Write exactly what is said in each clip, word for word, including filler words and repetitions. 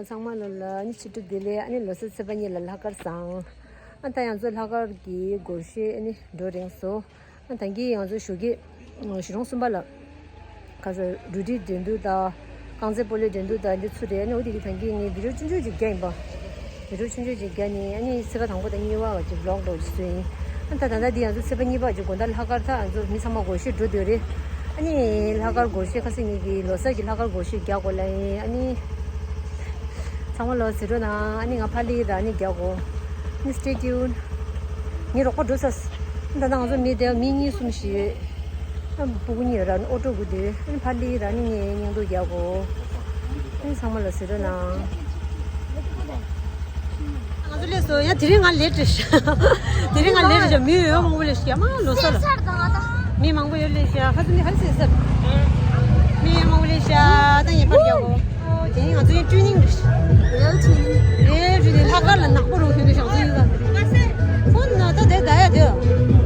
ཚང་མ་ལ་ལ་ཨ་ནི་ཕྱི་དྲོ་བདེ་ལེགས། ཨ་ནི་ལོ་གསར་ཚེས་པ་གཉིས་ལ་ལྷག་དཀར་བཟང་། ཨ་ད་ང་ཚོ་ལྷག་དཀར་གྱི་སྒོར་གཞས་ཨ་ནི་འགྲོ་རན་སོང་། ཨ་ད་གིན་ང་ཚོ་ཞོགས་ཀས་གཞིས་གྲོང་གསུམ་པ་ལ་ག་ཚོད་འབྲུ་དྲི་འགྲན་བསྡུར་དང་རྐང་རྩེད་སྤོ་ལོའི་འགྲན་བསྡུར་དང་འདི་ཚུད་རེད། ཨ་ནི་འོ་དེ་གི་ད་གིན་ངས་བི་ཌིའོ་ཆུང་ཆུང་ཅིག་བརྒྱབ་ཡིན་པ། བི་ཌིའོ་ཆུང་ཆུང་ཅིག་བརྒྱབ་ནས་ཨ་ནི་ཚེས་པ་དང་པོ་དང་གཉིས་པ་བ་ཅིག་བི་ལོག་འདྲ་བོ་ཅིག་བཟོས་ཡིན། ཨ་ད་ད་ལྟ་འདི་ང་ཚོ་ཚེས་པ་གཉིས་པ་ཅིག་དགོང་དག་ལྷག་དཀར་ད་ང་ཚོ་མི་ཚང་མ་སྒོར་གཞས་འགྲོ་འདོད་རེད། ཨ་ནི་ལྷག་དཀར་སྒོར་གཞས་ཁ་སང་ཉིན་གྱི་ལོ་གསར་གྱི་ལྷག་དཀར་སྒོར་གཞས་རྒྱག་དགོས་ལབ་ཡིན། ཨ་ནི་ཚང་མ་ལོ་ཟེར་རོགས་གནང་། ཨ་ནི་ང་ཕར་ལི་ར་ནི་རྒྱག་གོ། ཨ་ནི་stay tuned། ངའི་རོགས་པ་འགྲོ་ས། ད་ལྟ་ང་ཚོ་མི་དེ་མི་གཉིས་གསུམ་ཞིག་ཨ་སྤུ་གུ་གཉིས་ར་ནི་ཨོ་ཊོ་སྒུག་དུས། ཨ་ནི་ཕར་ལི་ར་ནི་ངའི་བརྙན་ཐུང་རྒྱག་གོ། ཨ་ནི་ཚང་མ་ལོ་ཟེར་རོགས་གནང་། ང་ཚོ་སླེབས་སོང་། ཡ་དེ་རིང་ང་ལེ་ཊི་རེད་ཤག་དེ་རིང་ང་ལེ་ཊི་རེད་ཤག་མི་ཡོད་མང་པོ་སླེབས་ཤག་མ་ལོ་སོ་ལ། མི་མང་པོ་ཡོད་ལེ་ཤག་ཧ་སི་ནི་ཧ་སི་སི། མི་ཡོད་མང་པོ་སླེབས་ཤག་ད་ངས་པར་རྒྱག་གོ། ཨོ་དེ་ནི་ང་ཚོ་ཡང་ཊུ་ནིང་རེད། ཨེ་ཊུ་ནིང་ལྷག་དཀར་ལ་ནག་པོ་རུ་ཐོན་དུ་ཞག་ཚོ་ཡིན་ལ། ཁོ་ན་ད་དེ་ད་ཡ་དེ།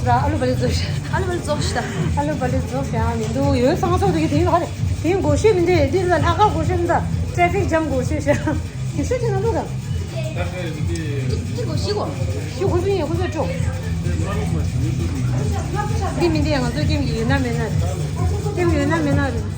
ཨ་ལུ་བ་ལི་རྫོགས་ཤག་ཨ་ལུ་བ་ལི་རྫོགས་ཤག་ཨ་ལུ་བ་ལི་རྫོགས་ཤག་མི་འདུག་ཡོད་སང་ཚོགས་འདུག་དེ་ཡིན་ཧ་རེ། དེ་ཡིན་སྒོ་ཤེས་མི་འདུག་དེ་ལ་ལྷག་དཀར་སྒོ་ཤེས་མི་འདུག་ཊེ་ཧྥིག་ཇམ་སྒོ་ཤེས་ཤག་ཡོད་ཤོས་དེ་ན་འདུག་ག་ཤི་གོ་ཤི་གོ་ཤི་གོ་ཤི་གོ་ཤི་གོ་ཤི་གོ་འདི་མི་འདི་ཡང་ང་ཚོའི་ཀེམ་གྱི་ཡོད་ན་མེད་ན་རེད། ཀེམ་ཡོད་ན་མེད་ན་རེད།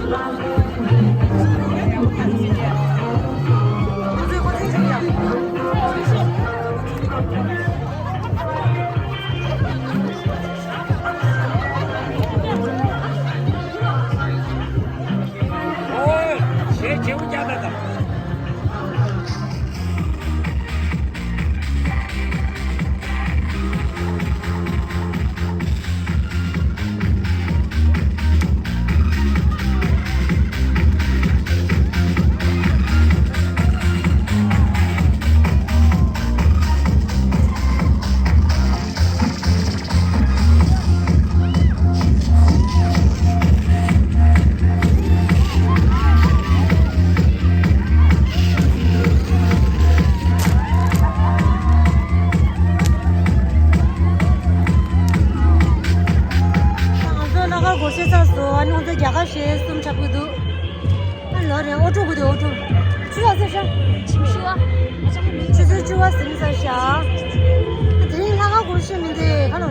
ང་ཚོ་ལྷག་དཀར་སྒོར་གཞས་ཚར་སོང་། ཨ་ནི་ང་ཚོ་རྒྱ་གར་གཞས་གསུམ་འཁྲབ་གི་འདུག་ཨ་ལོ་རེད། ཨོ་ཀྲུག་གི་འདུག་ཨོ་ཀྲུག་ཆུ་ཚོད་ཚར་ཤག་ཆུ་ཚོད་ཆུ་ཚོད་བཅུ་པ་ཟིན་ཚར་ཤག་དེ་རིང་ལྷག་དཀར་སྒོར་གཞས་མི་འདུག་ཁ་ལོ།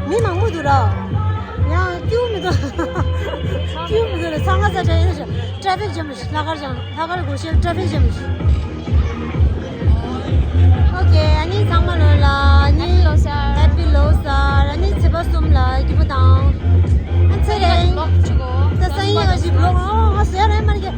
མི་མང་པོ་འདུག་ར། ཡང་ཀིའུ་མི་འདུག་ཀིའུ་མི་འདུག་ར། ཚང་མ་ས་ཏྲ་ཡིན་ཤག་ཊ་ཕིག་ཇམ་རེད། ལྷག་དཀར་ལྷག་དཀར་སྒོར་གཞས་ཊ་ཕིག་ཇམ་རེད། ཨོ་ཁེ། ཨ་ནི་ཚང་མ་ལོ་ལ་ཨ་ནི་ཧེ་པི་ལོ་གསར། ཨ་ནི་ཚེས་པ་གསུམ་ལ་སྐྱིད་པོ་དང་། ཨ་ཚེ་རིང་། ད་སང་ཉིན་ང་ཞིག་ལོ། ཨོ་ང་ཟེར་རེད་མ་རེད།